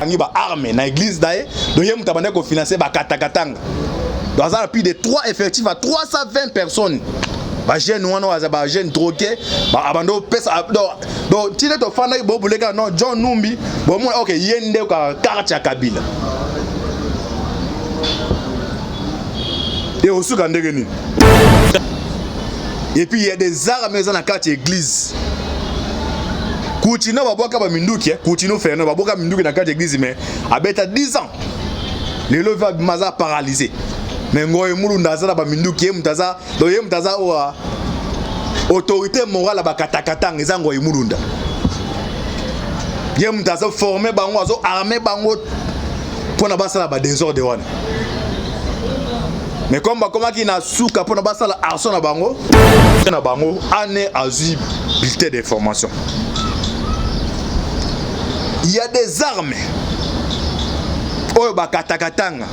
Angi ba armes na église na ye, donc ye moto abandaki kofinancer bakatakatanga. Donc aza na plus de 3 effectifs à 320 personnes. Ba jeunes wana baza ba jeunes drogués, ba abando pesa donc tina tofandaki bobuleka non John Numbi, bomona OK ye nde ka carte ya Kabila. Et osuka ndenge nini? Et puis il y a des armes eza na kati ya église. Kutino babwaka ba minduki, eh? Kutino Fernand babwaka minduki na kati ya église mais abeta 10 ans. Lelo va maza paralysé. Mais Ngoy Mulunda aza na ba minduki, ye mutu aza, donc ye mutu aza oa autorité morale ba katakatanga eza Ngoy Mulunda. Ye mutu aza former bango, azo armer bango pona basala ba désordre wana. Mais comme bakomaki na suka pona basala arson na bango, ane azui bulletin d'information. Il y a des armes oyo bakatakatanga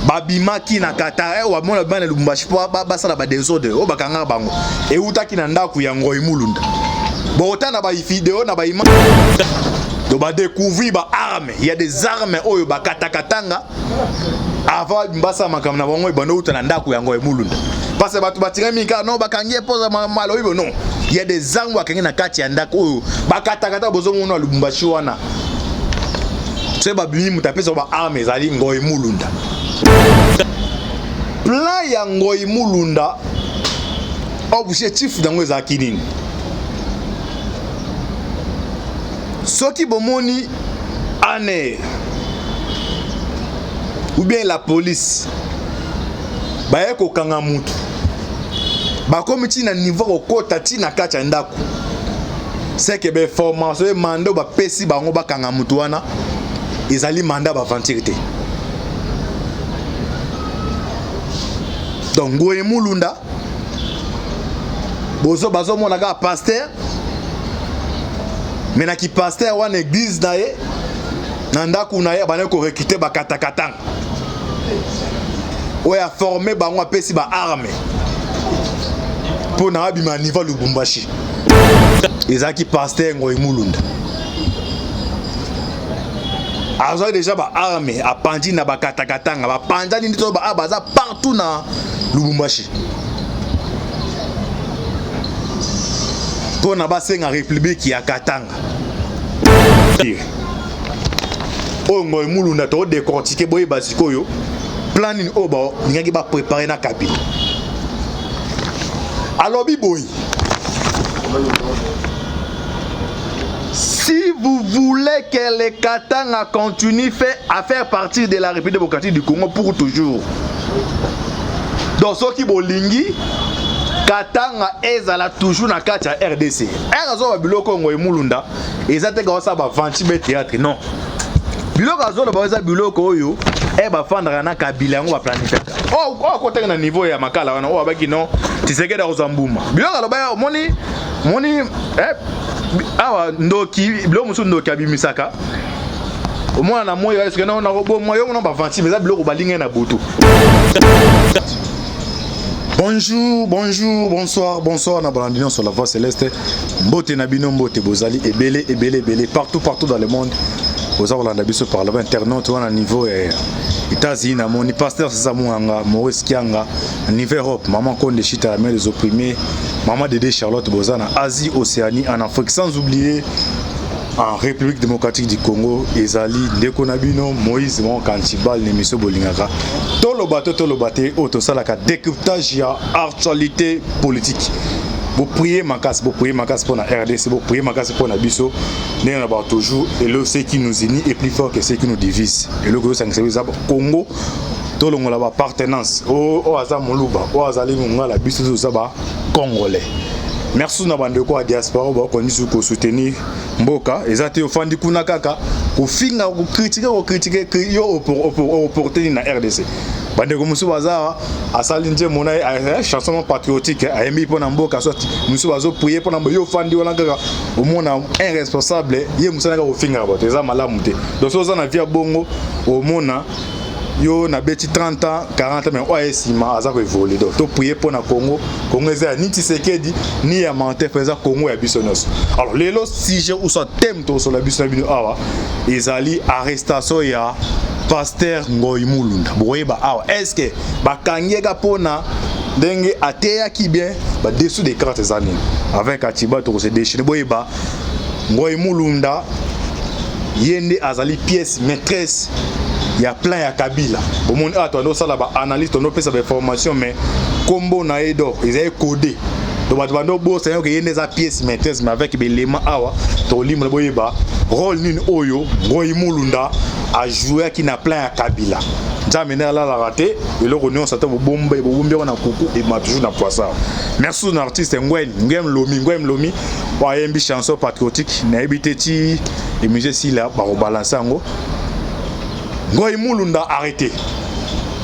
babimaki na Qatar, oyo bamona bana Lubumbashi po basala ba désordre oyo bakangaka bango eutaki na ndako ya Ngoy Mulunda. Bota na ba vidéo na ba image, donc ba découvrir ba armes. Il y a des armes oyo bakatakatanga avant mbasa makambo na bango ebanda uta na ndako ya Ngoy Mulunda. Parce que bato batire mingi kaka non bakangi ye poza malobi bo non. Il y a des armes bakangi na kati ya ndako oyo bakatakata bozomona Lubumbashi wana. Soki babimi moto apesa ba armes ezali Ngoy Mulunda. Plan ya Ngoy Mulunda objectif nango ezalaki nini? Soki bomoni ANR ou bien la police baye kokanga mutu, bakomi ti na niveau kokota ti na kati ya ndako, c'est que ba information e mandat bapesi bango bakanga mutu wana ezali mandat baventure te. Donc Ngoy Mulunda bozo bazomona kaka pasteur, mais na ki pasteur wana église na ye na ndako na ye abandaki korecruter bakatakatanga oyo aforme bango, apesi ba arme mpo na abima niveau Lubumbashi. Ezalaki pasteur Ngoy Mulunda azwaki déjà ba arme apandi na bakatakatanga, bapanzani nde to ba baza partout na Lubumbashi mpo na basenga république ya Katanga. Oyo Ngoy Mulunda todécortiquer boyeba sikoyo plan nini oyo balingaki bapréparer na Kabila. Alobi boye: si vous voulez que le Katanga continue à faire partie de la République démocratique du Congo pour toujours, donc soki bolingi Katanga ezala toujours na kati ya RDC, r azoba biloko Ngoy Mulunda eza te kawasala bavanti be théâtre, non. Biloko azoloba eza biloko oyo e bafandaka na Kabila yango baplanifiaka. Oyo akotaki na niveau ya makala wana oyo abaki non Tshisekedi akozwa mbuma. Biloko aloba omoni omoni awa ndoki, biloko mosusu ndoki abimisaka omona na moi eske nakoboma yo mona bavanti, eza biloko balingai na butu. Bonjour, bonjour, bonsoir, bonsoir na balandi nyonso la Voix Céleste. Mbote na bino, mbote bozali ebele ebele ebele partout partout dans le monde. Boza kolanda biso par là internaute wana niveau ya États-Unis, namoni pasteur César Mouanga, Maurice Kianga, niveau Europe, maman Konde Chita, la mère des opprimés, maman Dédé Charlotte Boza na Asie, Océanie, en Afrique, sans oublier en République démocratique du Congo. Ezali ndeko na bino Moïse Mon Kantibal na émission bolingaka toloba to toloba te, oyo tosalaka décryptage ya actualité politique. Boprier makasi, boprier makasi mpona RDC, boprier makasi mpona biso. Ndenge na ba toujours elo, ce qui nous unit est plus fort que ce qui nous divise. Eloko ezosangisa biso eza Congo. Tolongola baappartenance, oyo aza moluba, oyo azali mongala, biso toza ba Congolais. Merci na bandeko ya diaspora bakondi kosoutenir mboka. Eza te ofandi kuna kaka kofinga, kocritiquer, kocritiquer, yo oporte nini na RDC? Bandeko mosusu baza asali nzembo na ye, chanson patriotique, ayembi mpo na mboka, soit mosusu bazoprier mpo na yo, ofandi wana kaka omona un responsable ye mosala kaka kofingaka bato, eza malamu te. Donc so oza na vie ya bongo, omona Yo nabeti 30 ans, 40 ans, mais oyo aye nsima aza koévoluer. Donc toprier mpo na Congo. Congo eza ya ni Tshisekedi ni ya Martin, eza Congo ya biso nyonso. Alors lelo, sujet ou soit thème tokosola biso na bino awa ezali arrestation ya pasteur Ngoi Mulunda. Bokoyeba awa, est ce que bakangi eka mpona ndenge ateyaki bien? Badessous des cartes eza nini? Avec Atiba tokose déchaîner. Boyeba, Ngoi Mulunda, ye nde azali pièce maîtresse ya plan ya Kabila. Bomoni awa, toando osala baanalyse, toando opesa bainformation, mais nkombo na ye do ezali codé. Donc bato bando bosana yoke ye nde eza pièce maîtresse. Mais avec belema awa tokolimbola, boyeba rôle nini oyo Ngoi Mulunda ajouaki na plan ya Kabila. Nzambe nde alalaka te. Eloko nyonso ata bobomba, bobombi yango na kuku, ebima toujours na poisa. Merci na artiste Ngwen Ngwen Lomi, Ngwen Lomi oyo ayembi chanson patriotique. Nayebi te ti émission esila bakobalanse yango. Ngoi Mulunda arrêté,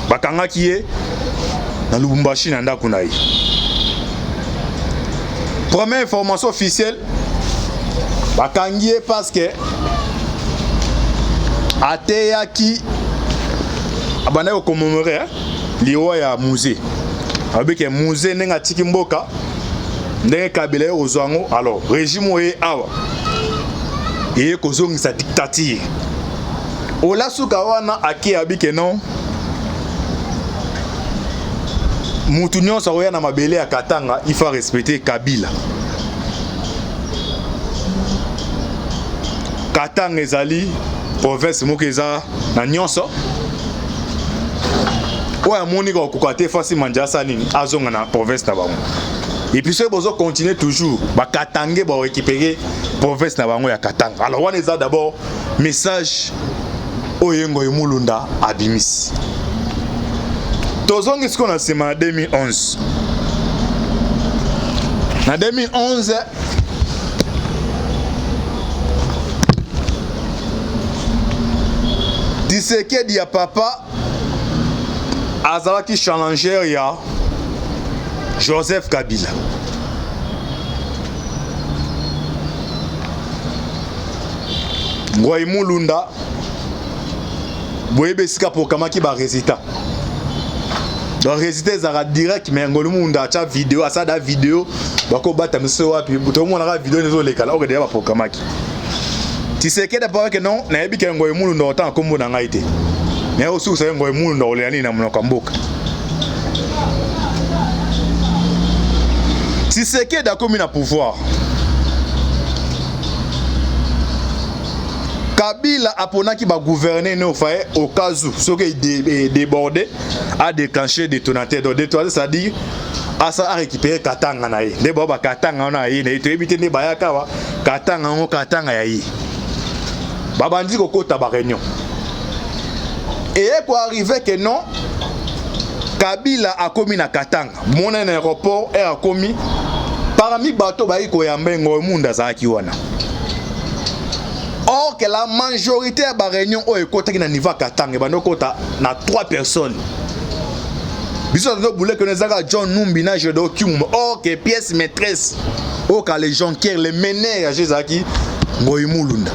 bakangaki ye na Lubumbashi na ndako na ye. Première information officielle, bakangi ye parce que ateyaki, abandaki kocommémorer liwa ya Mzee. Abike Mzee ndenge atiki mboka, ndenge Kabila ye kozwa yango. Alors régime oyo ye awa eye kozongisa dictature. Ola suka wana ake abike non, mutu nyonso akoya na mabele ya Katanga, il faut respecter Kabila. Katanga ezali province moko eza na nyonso oyo amoni kokoka te. Fasi manja asala nini? Azonga na province na bango. Et puis soki bozo continuer toujours, bakatange barécupérer province na bango ya Katanga. Alors wana eza d'abord message oyo ye Ngoi Mulunda abimisi. Tozongi sikoyo na nsima na 2011. Na 2011, Tshisekedi ya papa azalaki challenger ya Joseph Kabila. Ngoi Mulunda, boyebi esika pokamaki barésultat. Donc résultat ezalaka direct, mais Ngoi Mulunda atya video, asala video, bakobata miso wapi, tomonaka video ezolekala oke deya baprokamaki. Tshisekedi apakake non, nayebi ke Ngoi Mulunda otanga nkombo na ngai te, naye osukisa ye. Ngoi Mulunda kolela nini na monoko ya mboka? Tshisekedi akomi na pouvoir. Kabila aponaki bagouverneur ne ofaye au cas où soki débordé, a déclenché détonateur. Donc détonateur, c'est-à-dire asa arécupérer Katanga na ye. Nde bao bakatanga wana ye na ye, toyebi te nde bayaka awa Katanga yango, Katanga ya ye. Babandi kokota baréunion, eye koarriver ke non, Kabila akomi na Katanga, mona na aéroport e akomi. Parmi bato bayaki koyamba, Ngoi Mulunda azalaki wana. Or que la majorité ya baréunion oyo ekotaki na niveau ya Katanga ebandi okota na trois personnes. Biso tozobule keno ezaka John Numbi na Gédéon Kyungu. Or que pièce maîtresse oyo ka le jonquière, le meneur ya jeu, ezalaki Ngoi Mulunda.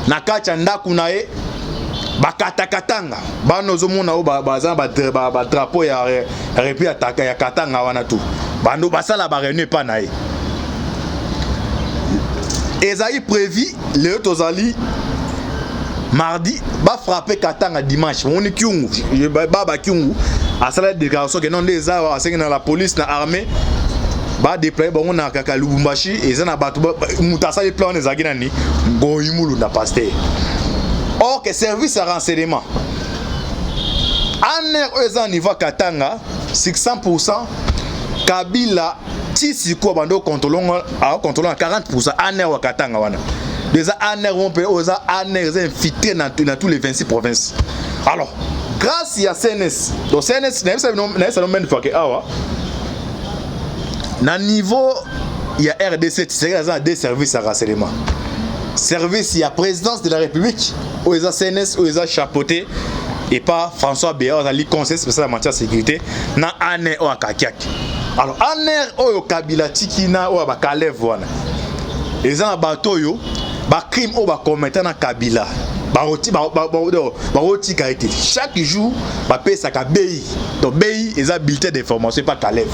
Na kati ya ndako na ye, bakatakatanga bana ozomona oyo baza na badrapeau ya république ya Katanga wana, tu bando basala baréunion epa na ye. Ezali prévu lelo, tozali mardi, bafrappe Katanga dimanche. Omoni Kyungu, baba Kyungu asala déclaration ke non, nde eza awa, asengi na la police na armée badéploye bango na kaka Lubumbashi. Eza na bato, moto asali plan wana ezalaki nani? Ngoi Mulunda, pasteur. Or que service ya renseignement, ANR oyo eza na niveau ya Katanga, 600 Kabila ti sikoyo bando acontrôle na 40 ANR wa Katanga wana. Eza ANR mo mpe oyo eza ANR eza infiltré na tous les 26 provinces. Alors grâce ya CNS, donc CNS nayebisa no mene fois ke awa na niveau ya RDC, Tshisekedi aza na deux services ya renseignement: service ya présidence de la République oyo eza CNS, oyo eza chapeauté epa François Beya, azali conseiller spécial ya matière sécurité, na ANR oyo akakiaki. Alors ANR oyo Kabila tiki na oyo bakaleve wana eza na bato oyo bacrime oyo bakometa na Kabila. Bakotika ye te. Chaque jour bapesaka BI. Donc BI eza bulletin d'information epa Kalev.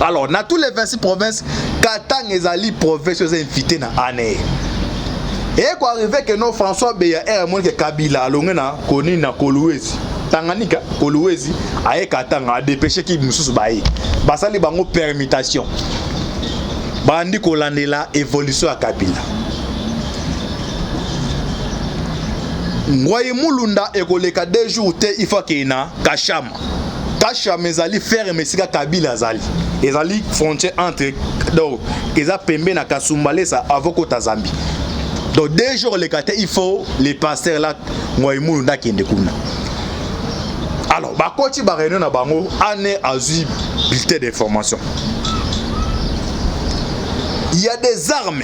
Alors na tous les 26 provinces, Katanga ezali province oyo eza invité na ANR. Ekoarriver que non, François Beya ere amoni ke Kabila alongwe na konini na Kolwezi, Tanganyika, Kolwezi, aye Katanga, adépêcheki mosusu, baye basali bango permutation, bandi kolandela évolution ya Kabila. Ngwai Mulunda ekoleka 2 jours te, il faut akende na Kashama. Kashama ezali ferme esika Kabila azali, ezali frontière entre, donc eza pembe na Kasumbalesa avant kota Zambie. Donc 2 jours eleka te, il faut le pasteur là, Ngwai Mulunda, akende kuna. Alors bakoti baréunion na bango, ane azwi bulletin d'information: il y a des armes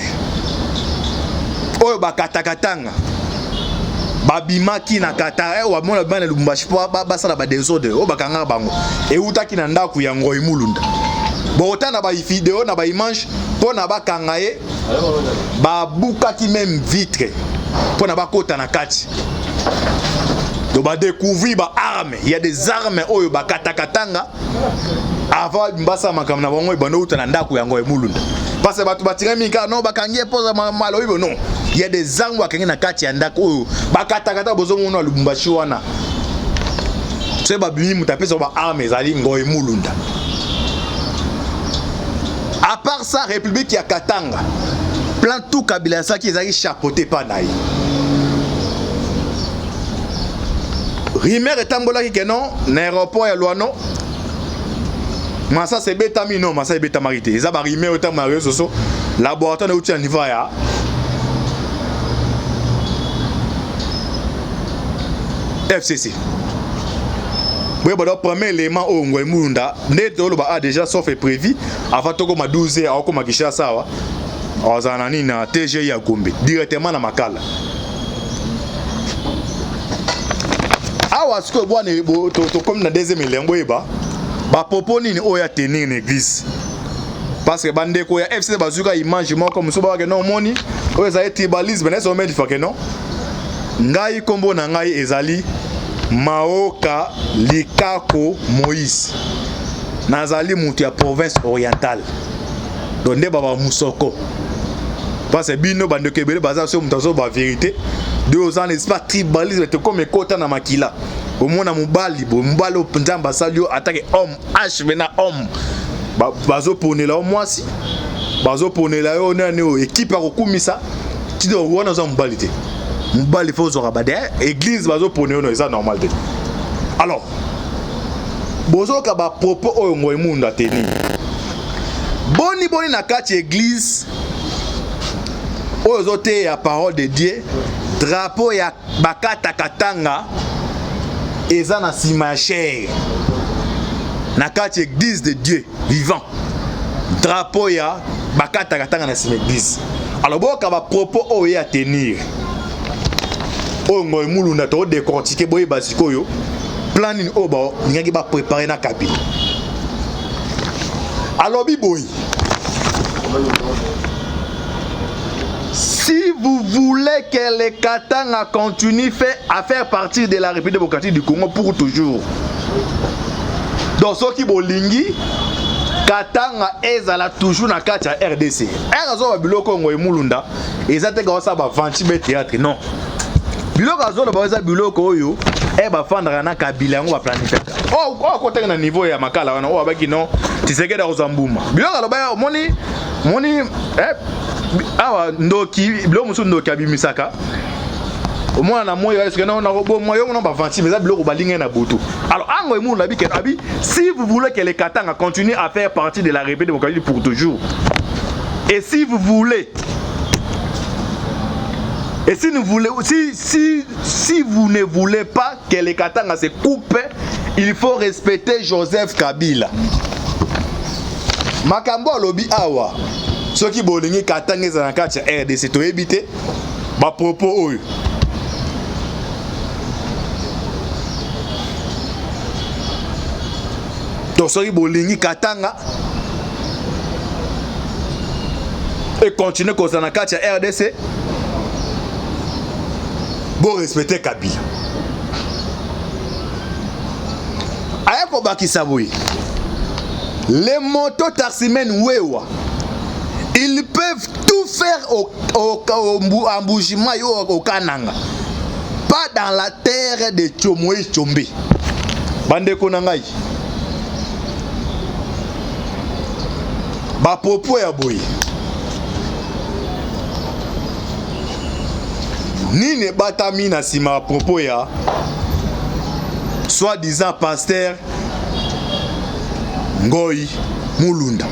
oyo bakatakatanga babimaki na Qatar, oyo bamona babima na Lubumbashi mpo basala badésordre, oyo bakangaka bango, eutaki na ndako ya Ngoi Mulunda. Bokota na bavideo, na baimage, mpo na bakanga ye, babukaki même vitre mpo na bakota na kati. Donc badécouvrir baarme, il y a des armes oyo bakatakatanga avant basala makambo na bango, ebanda outa na ndako ya Ngoi Mulunda. Parce que bato batire mingi kaka non, bakangi ye mpoza malobi. Non, il y a des armes bakangi na kati ya ndako oyo bakatakata. Bozomona Lubumbashi wana, soki babimi, moto apesa baarme ezali Ngoi Mulunda. À part ça, République ya Katanga, plan tout Kabila asalaki ezalaki chapeauté pa na ye. Rumeur etambolaki ke non, na aéroport ya Luano masasi ebetami. Non, masasi ebetamaki te, eza barumeur oyo etambola na réseau sociaux. Laboratoire euti na niveau ya FCC. Boyeba, donc premier élément oyo Ngoi Mulunda nde toloba a déjà, sauf prévu, avant tokoma 12 heures, akokoma Kinshasa. Awa azala na nini, na TGI ya Gombe, directement na Makala. Awa sikoyo bwana, tokomi na deuxième élément. Boyeba bapropos nini oyo atenir na église, parce que bandeko ya FC bazwika image moko mosusu, babake non, omoni oyo ezali tribalisme. Na esomedi fake non, ngai nkombo na ngai ezali Maoka Likako Moïse, nazali moto ya province orientale, donc nde baba musoko. Parce que bino bandeko ebele baza so moto azoba vérité de oza, n'est-ce pas, tribalisme tokomi ekota na makila. Omona mobali boye, mobali oyo Nzambe asali yo atake homme h na homme, bazoponela yo mwasi, bazoponela yo nani oyo équipe ya kokumisa tino wana. Oza mobali te, mobali faut ozwaka bade église bazopona yo. No, eza normal te. Alors bozoyoka bapropos oyo Ngoi Mulunda ateni boni boni na kati ya église oyo ozoteya parole de Dieu, drapeau ya bakatakatanga eza na nsima ya chaire. Na kati ya église de Dieu vivant, drapeau ya bakatakatanga na nsima église. Alors boyoka bapropos oyo ye atenir, oyo Ngoi Mulunda todécortiquer. Boyeba sikoyo plan nini oyo balingaki bapréparer na Kabila. Alobi boye: si vous voulez que le Katanga continue à faire partie de la République démocratique du Congo pour toujours, donc soki bolingi Katanga ezala toujours na kati ya RDC, r azoba biloko oyo Ngoi Mulunda eza te kaosala bavanti be théâtre. Non, biloko azoloba eza biloko oyo e bafandaka na Kabila, yango baplanifiaka. Oyo akotaki na niveau ya Makala wana, oyo abaki non, Tshisekedi akozwa mbuma. Biloko aloba, omoni moni awa ndoki, biloko mosusu ndoki abimisaka, omona na moi eske nakoboma yo mona bavanti, mais eza biloko balingai na butu. Alors ango emunu abi ke abi: si vous voulez que le Katanga continue à faire partie de la République démocratique pour toujours, et si vous voulez et si nous voulez si si si vous ne voulez pas que le Katanga se coupe, il faut respecter Joseph Kabila. Makambo alobi awa, soki bolingi Katanga ezala na kati ya RDC, toyebi te bapropos oyo. Donc soki bolingi Katanga econtinue kozala na kati ya RDC, Bo respecter Kabila. Aya kobakisa boye. Les motos taximen wewa ils peuvent tout faire au, au, au, en Mbujimayi ou au Kananga. Pas dans la terre de Tchomoï Tchombe. Bandeko na ngai. Ba propos ya boye. Nini ebatami na nsima ya propos ya soi-disant pasteur Ngoy Mulunda?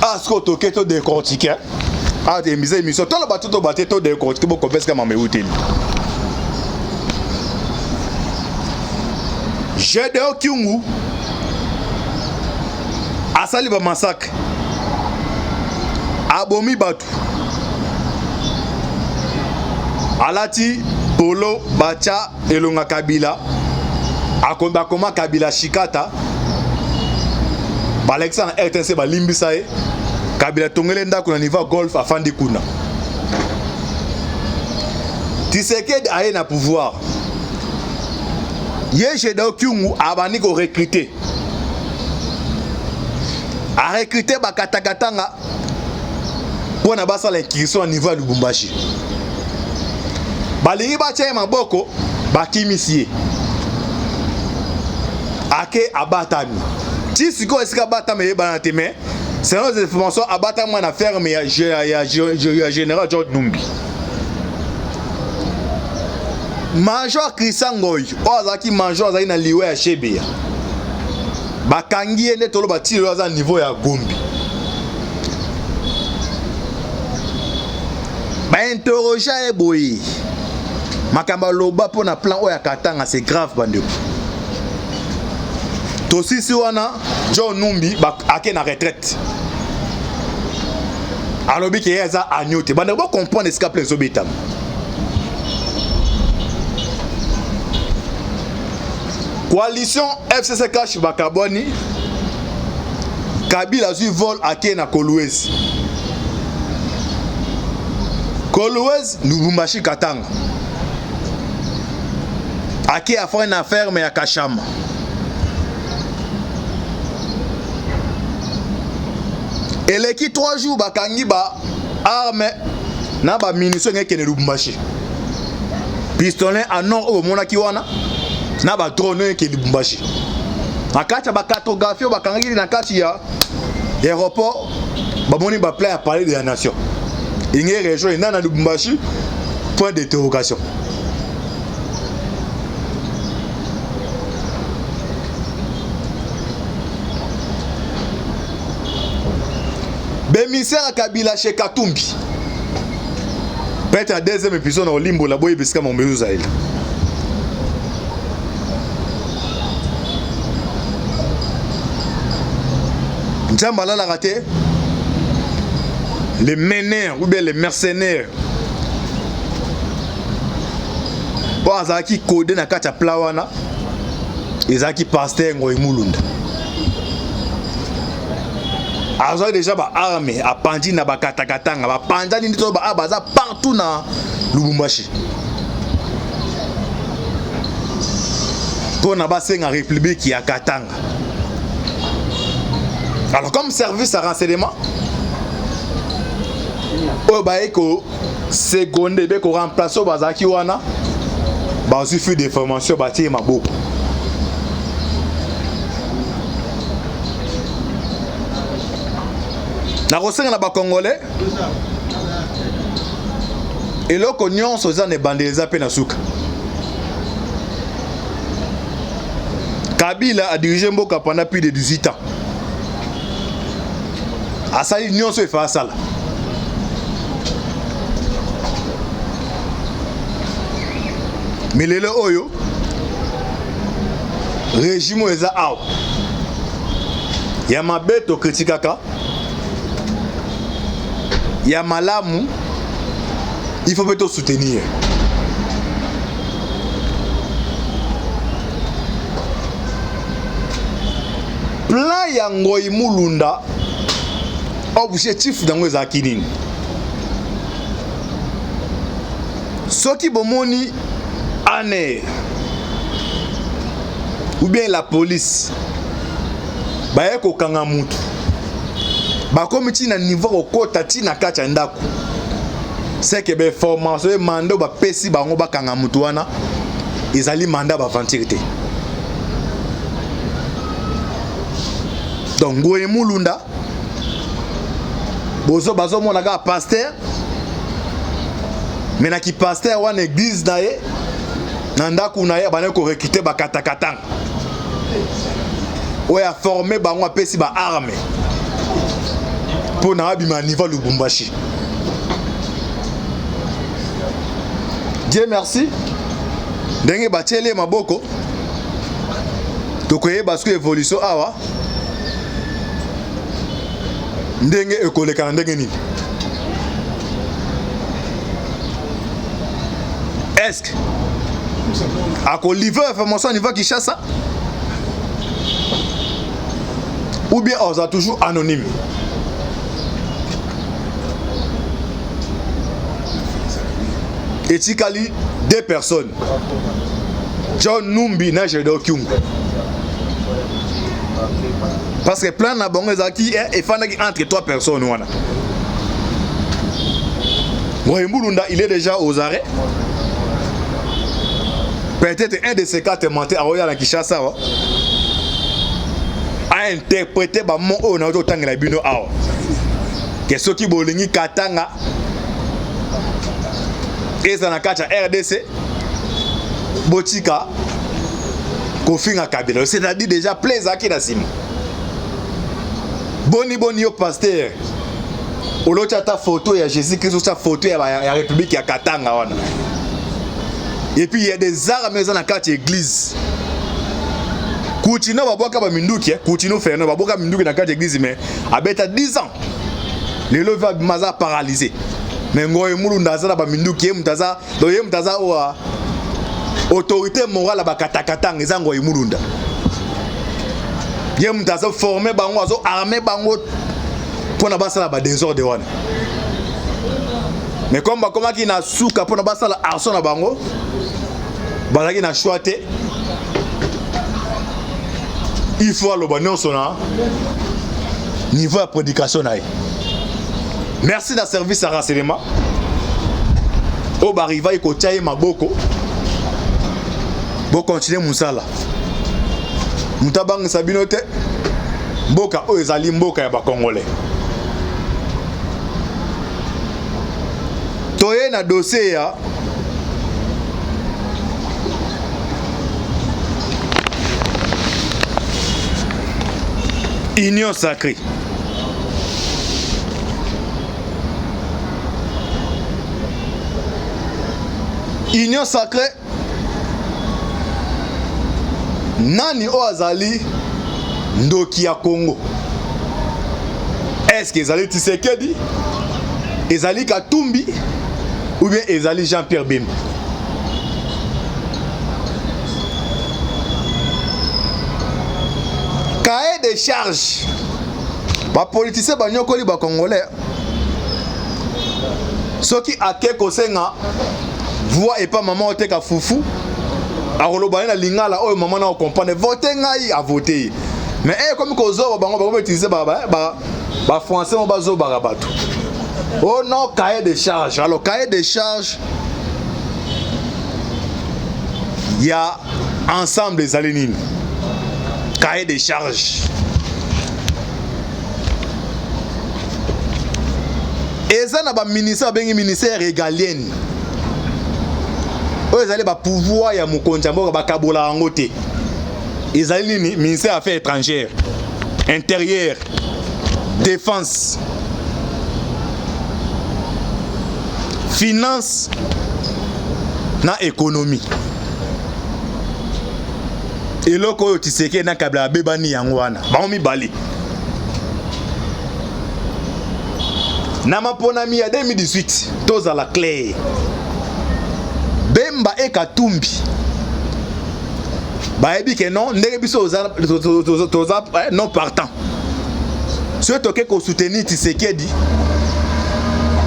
Ah, sikoyo toke to décortiquer. Ah, emise émission toloba to toba te to décortiquer bokopesika mama euteli. Gedeon Kyungu asali ba massacre, abomi bato, alati polo bacha elonga Kabila, bakoma Kabila shikata, balekisa na RTNC balimbisa ye. Kabila tongele ndako na niveau ya golf, afandi kuna. Tshisekedi aye na pouvoir, ye Gedeon Kyungu abandi ko recruter, a recruter bakatakatanga mpo na basala incursion na niveau ya Lubumbashi. Balingi batya ye maboko, bakimisi ye, ake abatami ti sikoyo esika abatami eyebana te, mais selon les informations abatami na ferme ya général George Numbi. Major Christian Ngoy oyo azalaki major, azalaki na liwa ya Chebeya, bakangi ye nde toloba ti lelo aza niveau ya Gombe. Bainterroge ye boye, makambo aloba mpo na plan oyo ya Katanga, c'est grave bandeko. Tosisi wana, John Numbi ake na retraite, alobi ke ye aza agneau te. Bandeko, bocomprendre esika plan ezobetama. Coalition FCC Cash bakabwani, Kabila azwi vol ake na Kolwezi. Kolwezi, Lubumbashi, Katanga. Ake afai na ferme ya Kashama. Eleki 3 jours bakangi ba arme na ba munitions ngekende Lubumbashi. Pistolet en or oyo bomonaki wana na ba drone oyo ekende Lubumbashi. Na kati ya ba cartographie oyo bakangaki na kati ya aéroport, bamoni ba plan ya palais de la nation. Inge région ena na Lubumbashi, point d'interrogation. Bémissaire ya Kabila chez Katumbi. Peut-être la deuxième épisode na olimbola boye bisika mambo ezozalela. Nzambe alalaka te. Les meneurs ou bien les mercenaires oyo azalaki kode na kati ya pla wana ezalaki pasteur Ngoy Mulunda. Azwaki deja ba arme apandi na bakatakatanga, bapanzani nde to ba baza partout na Lubumbashi mpo na basenga république ya Katanga. Alors comme service à renseignement oyo baye ko seconde be ko remplacer oyo bazalaki wana, bazwi fuite d'information, batie maboko. Nakosenga na bacongolais, eloko nyonso eza na ebandeli, eza mpe na suka. Kabila a dirigé mboka pendant plus de 18 ans, asali nyonso efa asala. Mais lelo oyo régime oyo eza awa ya mabe, tokritikaka ya malamu, il faut mpe tosoutenir. Plan ya Ngoi Mulunda. Objectif nango ezalaki nini? Soki bomoni ANR ou bien la police baye kokanga mutu, bakomi ti na niveau kokota ti na kati ya ndako, c'est que bainformation e mandat oyo bapesi bango bakanga mutu wana ezali mandat baventure te. Donc Ngoyi Mulunda bozo bazomona kaka pasteur, mais na kipasteur wana église na ye na ndako na ye abandaki korecrute bakatakatanga oyo aforme bango, apesi ba arme mpo na abima niveau ya Lubumbashi. Dieu merci, ndenge batieli ye maboko, tokoyeba soki évolution awa ndenge ekoleka na ndenge nini. Est-ce que akolivre information niveau Kinshasa ou bien oza toujours anonyme? Etikali deux personnes, John Numbi na Gédéon Kyungu, parce que plan na bango ezalaki efandaki entre trois personnes wana. Ngoyi Mulunda, il est déjà aux arrêts. Peut-être un de ces quatre mentés aoya na Kinshasa awa ainterpréter bamo oyo nauti otangela bino awa, ke soki bolingi Katanga eza na kati ya RDC, botika kofinga Kabila. C'est-à-dire déjà plein ezalaki na nsima. Boni boni yo pasteur oloti ata photo ya Jésus Christ, otya photo ya République ya Katanga wana, et puis il y a des armes eza na kati ya église. Kutino babwaka baminduki, Kutino Ferno babwaka minduki na kati ya église, mais abeta 10 ans, lelo va abima aza paralysé. Mais Ngoyi Mulunda aza na baminduki, ye moto aza, donc ye moto aza oyo autorité morale ya bakatakatanga eza Ngoyi Mulunda. Ye moto azo forme bango, azo arme bango mpona basala badésordre wana. Mais comme bakomaki na suka mpona basala arson na bango, bazalaki na choix te, il faut aloba nyonso na niveau ya prédication na ye. Merci na service ya renseignement oyo barivaki kotia ye maboko. Bokontinue mosala, moto abangisa bino te. Mboka oyo ezali mboka ya bacongolais. Toye na dossier ya Union sacrée. Union sacrée, nani oyo azali ndoki ya Congo? Est-ce que ezali Tshisekedi, ezali Katumbi ou bien ezali Jean-Pierre Bemba? Cahier de charge, bapoliticien banyokoli bacongolais. Soki ake kosenga voix epa mama oteka fufu, akoloba ye na lingala oyo mama na okomprendre: vote ngai, avote ye. Mais eye ekomi kozoba bango, bakomi utiliser bafrançais mo bazobaka bato. Oh non, cahier de charge. Alors cahier de charge ya Ensemble ezali nini? Cahier de charge eza na baministère babengi ministère régalienne, oyo ezali bapouvoir ya mokonzi ya mboka, bakabola yango te. Ezali nini? Ministère affaires étrangères, intérieur, défense, finance na économie. Eloko oyo Tshisekedi na Kabila babebani yango wana, bango mibale na maponami ya 2018. Tozala clair, Bemba e Katumbi bayebi ke non, ndenge biso toza non partant. Soki toke kosoutenir Tshisekedi,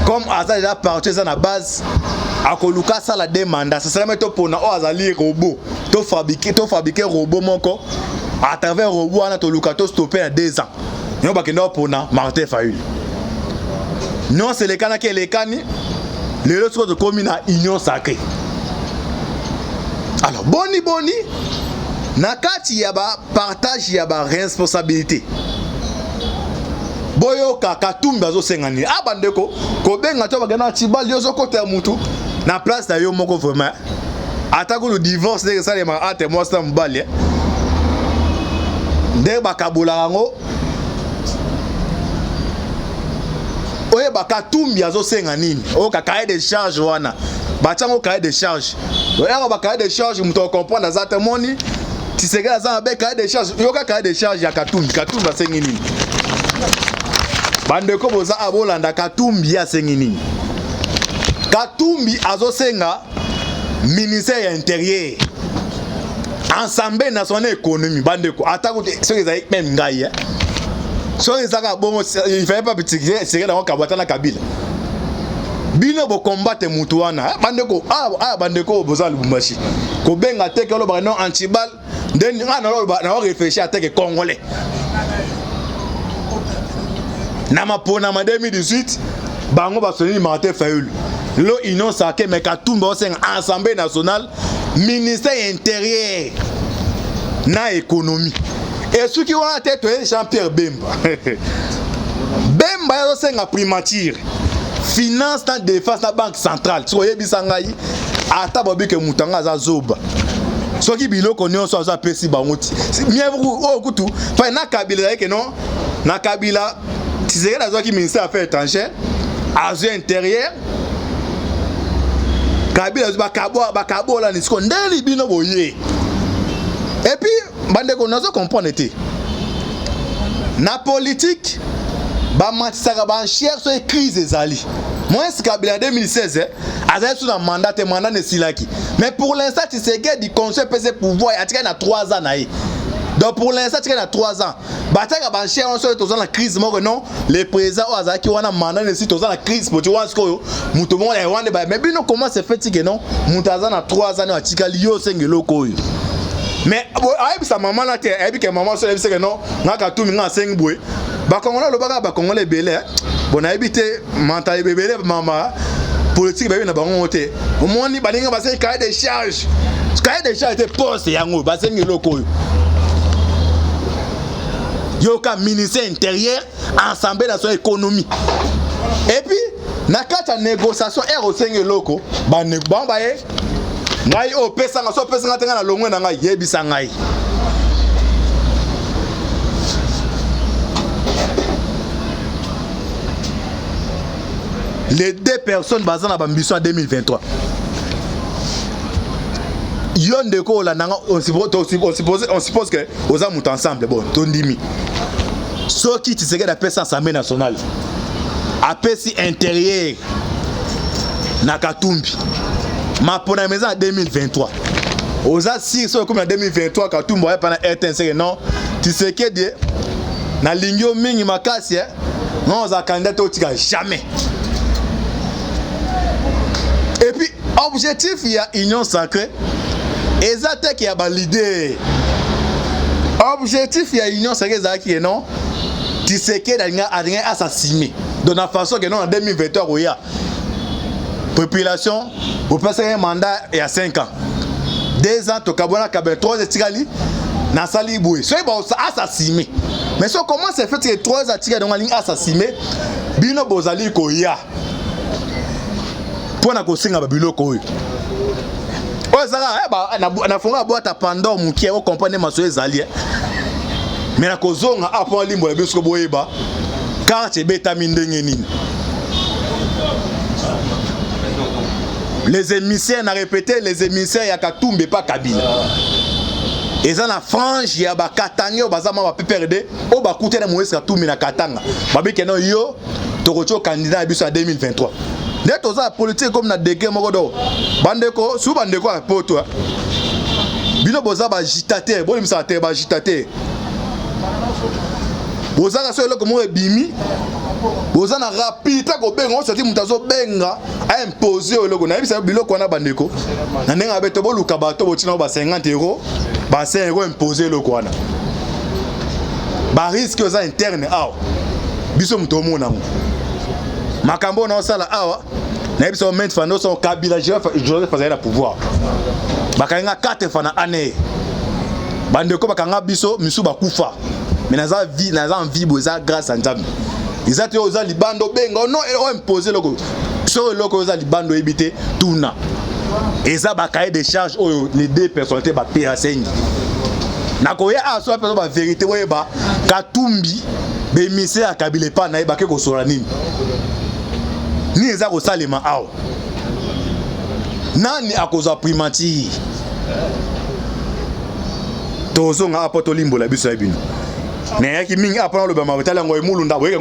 comme aza deja parti eza na base, akoluka asala deux mandats. Sasalami topona oyo azali robot, tofabriquer robot moko. À travers robot wana, toluka tostoppe na 2 ans. Yango bakenda kopona Martin Fayulu. Nyonso elekanaki, elekani. Lelo sikoyo tokomi na Union sacrée. Alors, boni boni na kati ya bapartage ya baresponsabilité? Boyoka Katumbi azosenga nini. A bandeko, kobenga to bagenda na tibali, ozokota ya mutu na place na yo moko. Vraiment, ata kutu divorce, ndenge esalemaka ate mwasi na mobali, ndenge bakabolaka yango. Oyeba Katumbi azosenga nini. Oyoka cahier de charge wana, batiango cahier de charge. Oyaka bacahier de charge, moto acomprendre aza te. Moni Tshisekedi aza mabe. Cahier de charge, yoka cahier de charge ya Katumbi. Katumbi asengi nini? Bandeko boza abolanda, Katumbi asengi nini? Katumbi azosenga ministère ya Intérieur, Assemblée nationale, économie. Bandeko, ata soki ezali même ngai, soki ezaka bongo, il fallait pas Tshisekedi yango kabwata na Kabila. Bino bokombate mutu wana. Bandeko, aya bandeko boza Lubumbashi, kobenga te ke olobaka non antibal nde nga nao réfléchir ateke Congolais. Na maponama 2018, bango basoneli Martin Fayulu. Lelo Union sacrée, mais Katumbi osenga Assemblée nationale, ministère intérieur na économie. Esuki wana te. Toye Jean Pierre Bemba. Bemba azosenga primature, finance na défense na Banque centrale. Soki oyebisa ngai, ata babike moto yango aza zoba, soki biloko nyonso azo apesi bango ti oyo kutu pa na Kabila ezalaki non. Na Kabila, Tshisekedi azwaki ministère affaires étrangères, azwi intérieur. Kabila azwi, bakabolani. Siko ndeni bino boye? Et puis bandeko, nazo comprendre te. Na politique, bamatisaka baenchère soki crise ezali. Moïse Kabila 2016 azali so na mandat te, mandat esilaki. Mais pour l'instant, Tshisekedi, conseil epesi pouvoir, atikali na 3 ans na ye. Donc pour l'instant, atikali na 3 ans. Batiaka baenchère wana soki toza na crise moko. Non, le président oyo azalaki wana, mandat esi, toza na crise politique wana. Sikoyo moto moko na wana, mais bino, comment se fait que non, moto aza na 3 ans atikali, yo osenga eloko oyo? Mais ayebisa mama na te, ayebi ke mama so ayebisa ke non, nga Katumbi, nga asengi boye. Bakongolais alobaka, Bakongolais ebele, bon, nayebi te, mental ebele, mama politique bayebi na bango te. Omoni, baninga basengi cahier de charge, cahier de charge te, poste yango basengi eloko oyo. Yoka: ministère intérieur, Assemblée nationale, économie. Et puis na kati ya négociation, ere osengi eloko, bango baye ngai oyo opesanga, so opesanga te, ngai na longwe na ngai. Yebisa ngai, les deux personnes baza na bambition ya 2023. Yo ndeko olandanga, on suppose que oza moto ensemble. Bon, tondimi soki Tshisekedi apesi Assemblée nationale, apesi intérieur na Katumbi, mapona eza na 2023. Oza sûr, soki ekomi na 2023, Katumbi oyepa na RTNC: non, Tshisekedi, nalingi yo mingi makasi, non, oza candidat te, otika jamais. Et puis objectif ya Union sacrée eza teke ya baleader. Objectif ya Union sacrée ezalaki ke non, Tshisekedi alingi assassiner. Donc na façon ke non, na 2023 koya, population opesaki mandat ya 5 ans, 2 ans tokabwana kabela, 3 etikali, nasali boye, soki assassiner. Mais so comment se fait que 3 atikali, donc alingi assassiner? Bino bozali koya mpo na kosenga babiloko oyo, oyo ezaka nafonga boîte Pandore mokie, ocomprendre maso ezali. Mais na kozonga awa mpo alimbola biso, soki boyeba carte ebetami ndenge nini. Les émissaires, na répété, les émissaires ya Katumbi pa Kabila eza na frange ya Bakatange oyo baza mwa ba PPRD, oyo bakutana Moïse Katumbi na Katanga, babikeno yo tokotia candidat ya biso ya 2023. Nde toza ya politique comme na degré moko. Do bandeko, su bandeko ya poto, bino boza baagitateur, bolimisaka te, baagitateur. Bozaka so eloko moko ebimi, boza na rapidité kobenga osati moto azobenga aimpose oyo eloko. Nayebisa biloko wana bandeko na ndenge abe to boluka bato botina ba 50 euro, ba 5 euro, impose eloko wana. Barisque eza interne awa, biso moto omona yango. Makambo oyo naosala awa, nayebisa yo mainte fando so Kabila Joseph azali na pouvoir, bakangi nga 4 fois na année. Bandeko bakanga biso misu, bakufa, mais naza vie, naza en vie. Boye eza grâce ya Nzambe. Eza te oza libanda obenga non, oimpose eloko. Soki eloko oyo eza libanda oyebi te, tuna. Eza bacahier de charge oyo les deux personnalités bape asengi. Nakoya awa so apeso bavérité. Oyeba Katumbi, bemise ya Kabila epa na ye, bake kosola nini? Nini eza kosalema awa? Nani akozwa primature? Tozonga awa mpo tolimbola biso ya bino. Nayaki mingi awa mpona oloba matali yango emulunda boyeke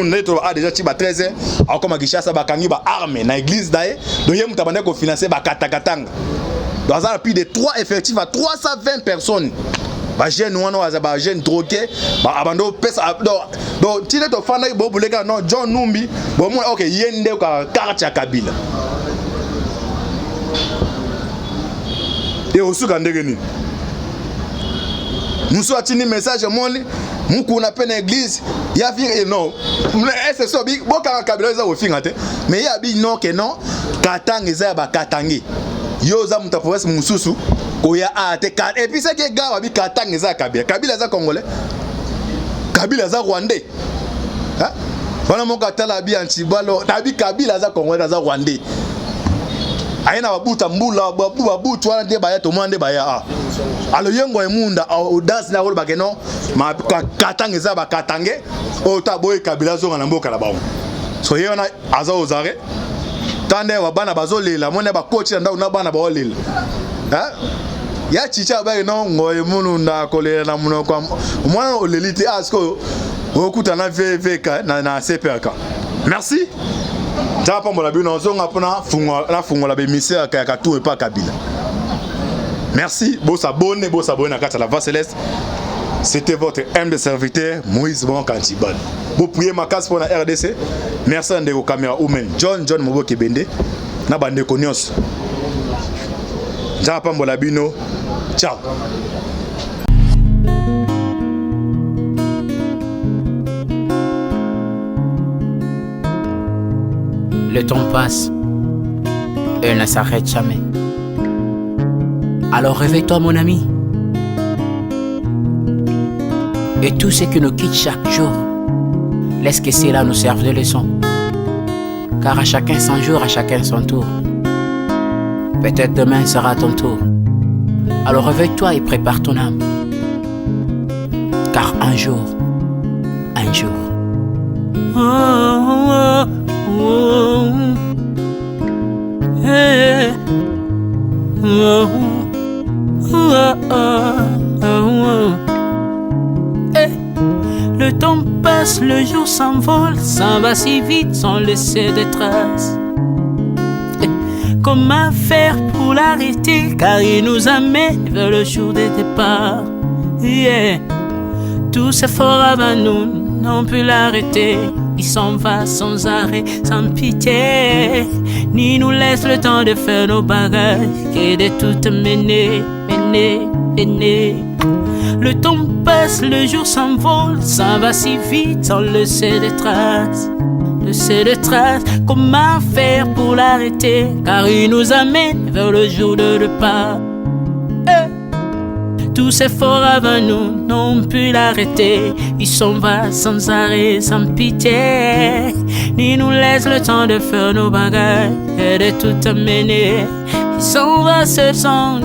nde to a déjà ti ba 13 heures akoma Kinshasa. Bakangi ba arme na église na ye. Donc ye moto abandaki kofinancer bakatakatanga. Donc aza na plus de 3 effectifs à 320 personnes. Bajeune wana oyo aza bajeune drogué, abandi opesa. Donc ntina tofandaki bobuleka non, John Numbi bomona ok, ye nde ka carte ya Kabila. E osuka ndenge nini? Mosu atindi message, omoni mukuna mpe na église ya fi non ese so bokanga Kabila eza kofinga te. Mais ye abi non ke non, Katanga eza ya bakatange. Yo oza moto ya province mosusu, koya a te. Et puis seke ga babi Katanga eza ya Kabila. Kabila aza Congolais? Kabila aza Rwandais. Wana moko atala abi antibalo nabi Kabila aza Congolais, aza Rwandais. Aye na babuta mbula babutu wana nde baya, tomona nde baya. A alo yengo emunda audace na kolobake non, Katanga eza bakatange. Oyo ta boye Kabila azonga na mboka na bango. So ye wana aza ozare ta nde bana bazolela, moni bakoti na ndako na bana baolela ya chicha. Abaki no ngoye mulunda kolela na monoko mwana oleli te. Ah, sikoyo okuta na VVK na CPRK. Merci, Nzambe apambola bino. Ozonga mpona nafungola bemisere ya Katumbi epa Kabila. Merci, bosabone, bosabone na kati ya la Voix Céleste. C'était votre humble serviteur Moïse Bon Kantibal. Boprier makasi mpona RDC. Merci na ndeko caméra umen John John Moboki Bende na bandeko nyonso. Nzambe apambola bino. Ciao. Le temps passe et ne s'arrête jamais. Alors réveille-toi, mon ami. Et tout ce qui nous quitte chaque jour, laisse que cela nous serve de leçon. Car à chacun son jour, à chacun son tour. Peut-être demain sera ton tour. Alors réveille-toi et prépare ton âme. Car un jour, un jour. Oh. Hey. Oh. Hey. Le temps passe, le jour s'envole, s'en va si vite sans laisser de traces. Hey. Comment faire pour l'arrêter? Car il nous amène vers le jour des départs. Yeah. Tous ces forts avant nous n'ont pu l'arrêter. Il s'en va sans arrêt, sans pitié. Ni nous laisse le temps de faire nos bagages et de tout mener, mener, mener. Le temps passe, le jour s'envole, s'en va si vite sans laisser de traces. Laisser de traces, comment faire pour l'arrêter? Car il nous amène vers le jour de départ. Hey. Tous ces forts avant nous n'ont pu l'arrêter. Il s'en va sans arrêt, sans pitié. Ni nous laisse le temps de faire nos bagages et de tout amener. Il s'en va seul sans.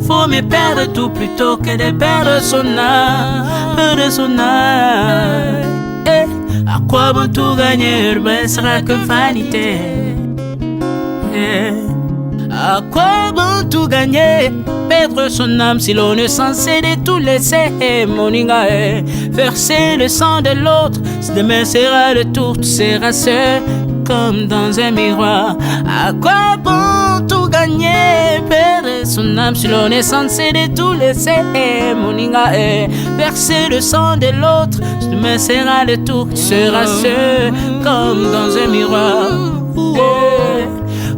Faut mieux perdre tout plutôt que de perdre son âme, perdre son âme. Eh, à quoi bon tout gagner, mais sera que vanité. Eh, à quoi bon tout gagner, perdre son âme si l'on est censé de tout laisser, moninga, eh. Verser le sang de l'autre, si demain sera le tour, tu seras seul. comme dans un miroir. À quoi bon tout gagner, perdre son âme si l'on est censé de tout laisser, moninga, eh, verser le sang de l'autre, demain sera le tour, sera seul comme dans un miroir. Eh,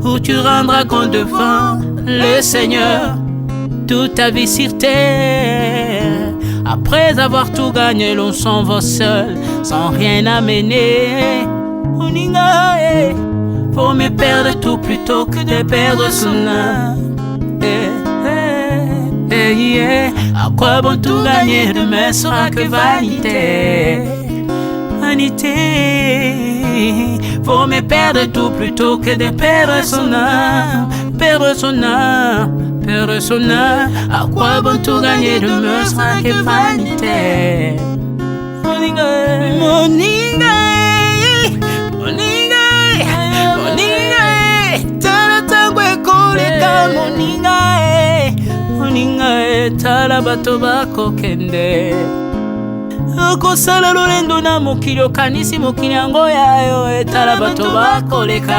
où tu rendras compte devant le Seigneur toute ta vie sur terre. Après avoir tout gagné, l'on s'en va seul, sans rien amener. Moninga, eh, vaut mieux perdre tout plutôt que de perdre son âme. Eh, eh, eh, yeah. À quoi bon tout gagner, demain sera que vanité. Vanité. Vaut mieux perdre tout plutôt que de perdre son âme. Perdre son âme, perdre son âme. À quoi bon tout gagner, demain sera que vanité. Moninga, moninga, moninga, moninga, tala tango ekoleka, moninga, moninga, tala bato bakokende. Okosala lolendo na mokili, okanisi mokili yango ya yo, etala bato bakoleka.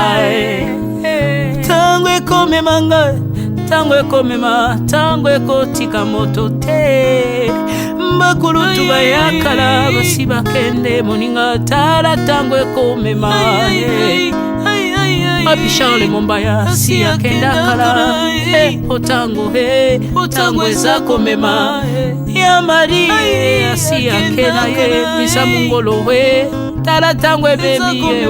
Ntango ekomema ngai, ntango ekomema, ntango ekotika moto te. Bakulutu bayakala basi bakende, moninga, tala ntango ekomema. Papi Charles Mombaya si akenda kala, po ntango, ntango eza komema. Ya Marie asi akenda ye, misa mongolo we, tala ntango ebemi ye.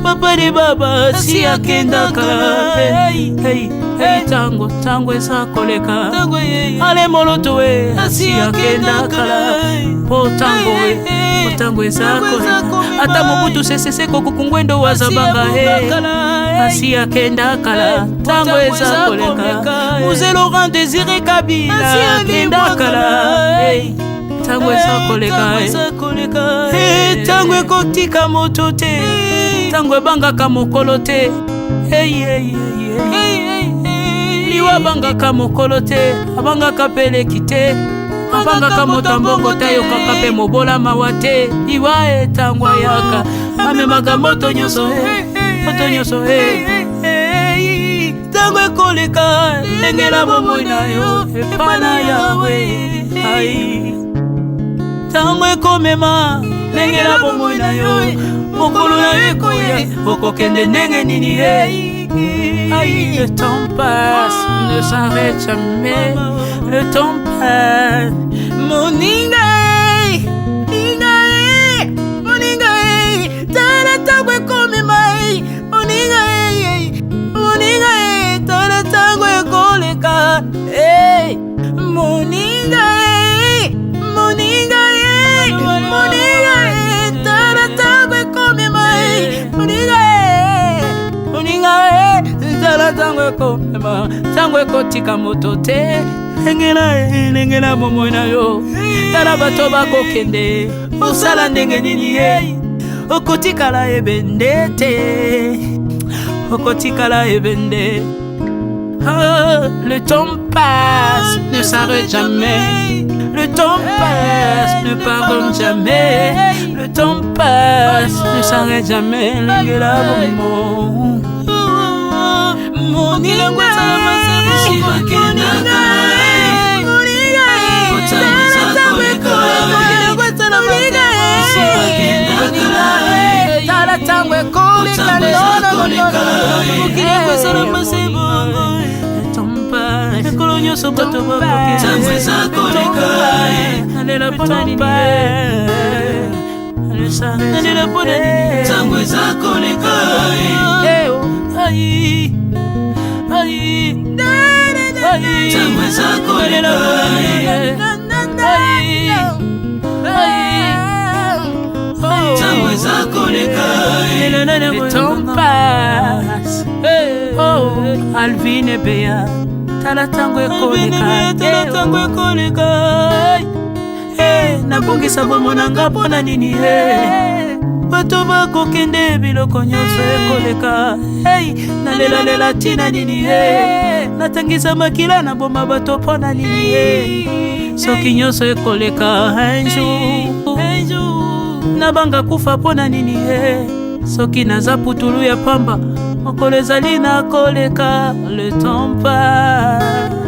Papa de baba si akenda kala, ntango, ntango eza koleka. Ale moloto we asi akenda kala, po ntango we, po ntango eza koleka. Ata Mobutu Sese Seko Kuku Ngwendo wazabanga he asi akenda kala, ntango eza koleka. Mzee Laurent Désiré Kabila akenda kala, ntango eza koleka. Ntango ekotika moto te, ntango ebangaka mokolo te. Liwa abangaka mokolo te, abangaka peleki te, abangaka moto ya mbongo te, ayokaka mpe mobola mawa te. Liwa etango ayaka, amemaka moto nyonso, moto nyonso. Ntango ekoleka, lengela bomoi na yo epa na Yawe. Ai, ntango ekomema, lengela bomoi na yo, mokolo na yo ekoya, okokende ndenge nini ye? Aïe, le temps passe, ne s'arrête jamais. Le temps passe. Moninga, moninga, moninga, tala tango ekomema. Moninga, moninga, tala tango ekoleka. Moninga, moninga, moninga, tala tango ekomema. Moninga, moninga, tala ntango ekomema, ntango ekotika moto te. Lengela, lengela bomoi na yo, tala bato bakokende, osala ndenge nini ye? Okotikala ebende te, okotikala ebende. Oh, le temps passe, ne s'arrête jamais. Le temps passe, ne pardonne jamais. Le temps passe, ne s'arrête jamais. Lengela bomoi. Moninga, moninga, moninga, tala ntango ekoleka, ekolo nyonso bato bakokenalela mpona nini? Nalela mpona nini? Ntango eza koleka. Ai, ai, ai, Ntango eza koleka. Ai, ai, Ntango eza koleka. Le temps passe. Oh, Alvin Ebeya, tala ntango ekoleka, tala ntango ekoleka. Nabongisa bomoi na nga mpo na nini? Bato bakokende, biloko nyonso ekoleka. Hey, nalelalela ntina nini? Natangisa makila, naboma bato mpo na nini? Soki nyonso ekoleka un jour, nabanga kufa mpo na nini? Soki naza putulu ya pamba, mokolo ezali na koleka. Le temps passe.